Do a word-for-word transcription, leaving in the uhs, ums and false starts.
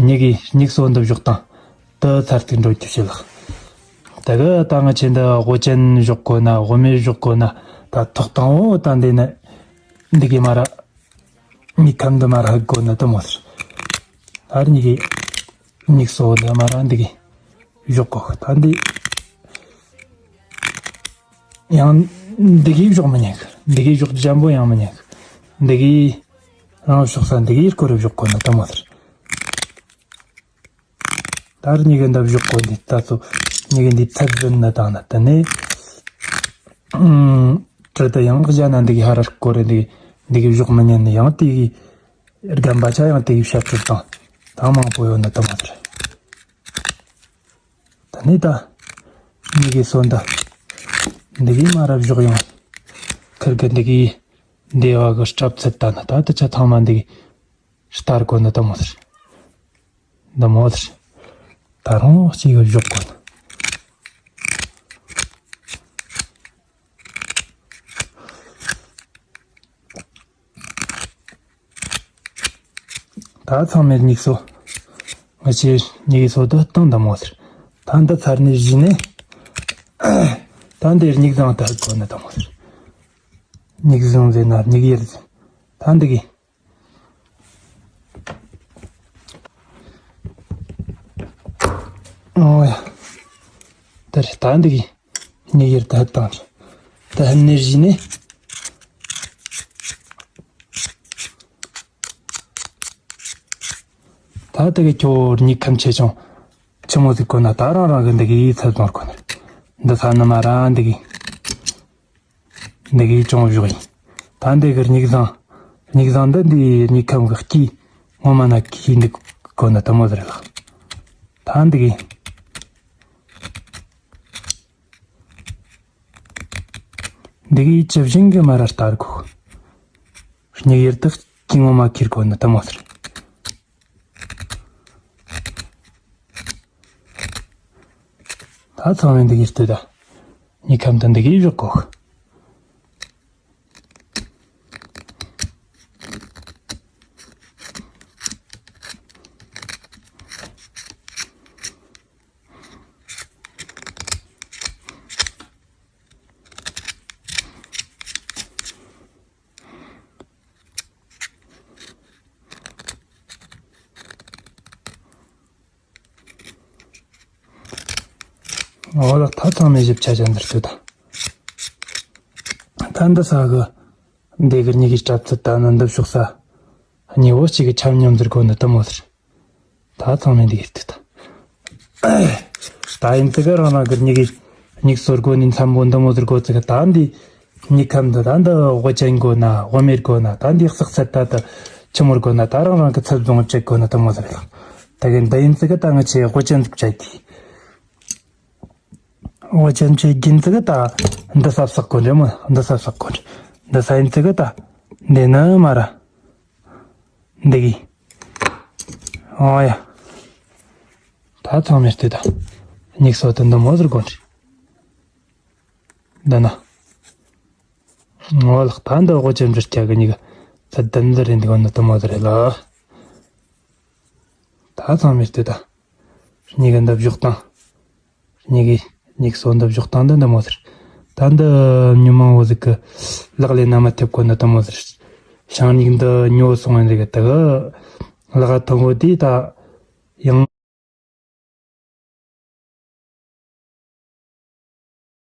མྱིག་གི་མྱིག་སོ་འདི་བཞག་སྟངས་དེ་ཚར་ཏེ་འགྲོ་རྒྱུ་བྱེད་ལགས། དེ་གི་ད་ང་ཆེ་འདི་དབུ་ཅན་བཞག་དགོས་ན་དབུ་མེད་བཞག་དགོས་ན། ད་ཐོག་དང་པོ་ད་འདི་ནི་འདི་གི་མ་ར་མྱིག་ཁམས་འདི་མ་ར་ཧུག་དགོས་ན་དེ་མོ་ཟེར། ད་ར་མྱིག་གི་མྱིག་སོ་འདི་མ་ར་འདི་གི་བཞག་དགོས། ད་འདི་ཡང་འདི་གི་བཞག་མི་ཉན་གི། འདི་གི་བཞག་འཇམ་པོ་ཡང་མི་ཉན་གི། འདི་གི་རང་བཞག་ས་འདི་གི་སྐོར་བཞག་དགོས་ན་དེ་མོ་ཟེར། ད་ར་མྱིག་གི་འདི་བཞག་དགོས། འདི་ད་ཚོ་མྱིག་གི་འདི་ཚད་བཟུང་ན་དང་ན་དེ་ནས་ཨུམ། གྲི་དེ་ཡང་བཞག་ན་འདི་གི་ཧ་ར་སྐོར་འདི་འདི་གི་བཞག་མི་ཉན་ནི། ཡང་དེ་གི་རྒན་པ་ཆ་ཡང་དེ་གི་བཤད་སྤྲོད་དང་ད་མང་པོ་ཡོད་ན་དེ་མོ་ཟེར། དེ་ནས་ད་མྱིག་གི་སོ་འདི་འདི་གི་མ་ར་བཞག་ཡང་ཁིར་གི་འདི་གི་འདི་བ་གི་སྲབ་ཚད་ད་ན་ད་དེ་ཆ་ཚང་མ་འདི་གི་ལྟར་དགོས་ན་དེ་མོ་ཟེར། འདི་མོ་ཟེར། ད་རུང་གཅིག་གི་བཞག་དགོས་ན། ད་ཚང་མའི་མྱིག་སོ། ང་ཆེ་མྱིག་གི་སོ་འདི་བཏང་དེ་མོ་ཟེར། ད་འདི་ཚར་ནས་གཞི་ནས་ད་འདིར་མྱིག་བཟང་དེ་དགོས་ན་དེ་མོ་ཟེར། མྱིག་བཟང་ཟེར་ན་མྱིག་ཡར་ཟེར། ད་འདི་གི་ཨོ་ཡ། ད་རེད། ད་འདི་གི་མྱིག་ཡར་ད་བཏང་། ད་ཧན་ནེར་གཞི་ནས་ད་དེ་གི་ཁྱོད་མྱིག་ཁམས་ཆེ་ཆུང་ཆི་མོ་ཟིག་དགོས་ན་ད་རང་རང་གི་འདི་གི་ཚད་བཟུང་དགོས་ན། འདི་ས་ནི་མ་ར་འདི་གི་འདི་གི་ཅུང་བཞག་ཡིན། ད་འདི་གི་མྱིག་བཟང་། མྱིག་བཟང་འདི་འདི་མྱིག་ཁམས་གི་དཀྱིལ་ངོ་མ་ན་གི་འདི་དགོས་ན་དེ་མོ་ཟེར་ལགས། ད་འདི་གི་འདི་གི་ཇི་བཞིན་གི་མ་ར་ལྟར་དགོས། མྱིག་ཡར་དག་གི་ངོ་མ་ཁིར་དགོས་ན་དེ་མོ་ཟེར། ད་ཚང་མས་འདི་གིས་ལྟོས་ད། མྱིག་ཁམས་དེ་འདི་གིས་བཞག་གོ། འོ་ལགས། ད་ཚང་མས་ཞིབ་ཆ་ཅན་འདིར་ལྟོས་དང་། ད་འདི་ས་གི་འདི་གི་གཉིས་ཀྱི་གྲབས་ཚུལ་ད་ནི་འདི་ཕྱོགས་ས་གཉིས་པོ་གཅིག་གི་ཆ་སྙོམས་ཟེར་གོ་ནི་དེ་མོ་ཟེར། ད་ཚང་མས་འདི་གི་ལྟོས་དང་། ད་ཡིན་ཙི་ག་རང་རང་གི་མྱིག་གི་མྱིག་སོར་གོ་ནི་འཚམ་པོ་འདི་མོ་ཟེར་གོ་ཙི་ག་ད་འདི་མྱིག་ཁམས་འདི་ད་འདི་དབུ་ཅན་གོ་ན་དབུ་མེད་གོ་ན་ད་འདི་བསགས་ཚད་ད་ད་ཆི་མོར་གོ་ན་ད་རང་རང་གི་ཚད་བཟུང་བཅད་གོ་ན་དེ་མོ་ཟེར་ལགས། ད་གི་འདི་ཡིན་ཙི་ག་ད་ང་ཆེ་དབུ་ཅན་ཟིག་བཅད་དེ། དབུ་ཅན་ཆེ་རྒྱུན་ཙི་ག་ད་འདི་ས་བསགས་གོ་འདྲེ་མོ་འདི་ས་བསགས་གོ་འདྲེ་འདི་ས་ཡིན་ཙི་ག་ད་འདི་ན་མ་ར། འདི་གི། ཨོ་ཡ། ད་ཚང་མས་ལྟོས་དང་། མྱིག་སོ་དེ་འདི་མོ་ཟེར་གོ་འདྲི། འདི་ན། ངོ་ལགས། ད་འདི་དབུ་ཅན་འདྲི་སྐྱ་གི་མྱིག་ཚད་ལྡན་འདི་རེད། འདི་གོ་ནི་དེ་མོ་ཟེར་རེད་ལ། ད་ཚང་མས་ལྟོས་དང་། མྱིག་གི་འདི་བཞག་སྟངས། མྱིག་གི་མྱིག་སོ་འདི་བཞག་སྟངས་འདི་འདི་མོ་ཟེར། ད་འདི་མྱི་མང་བོ་ཟིག་གི་ལག་ལེན་ན་མ་ཐེབས་གོ་ནི་དེ་མོ་ཟེར། ཞང་མྱིག་འདི་ཉོ་སོང་བ་འདི་གི་དེ་གི་ལག་ཐོན་གོ་དེ་ད་ཡང་།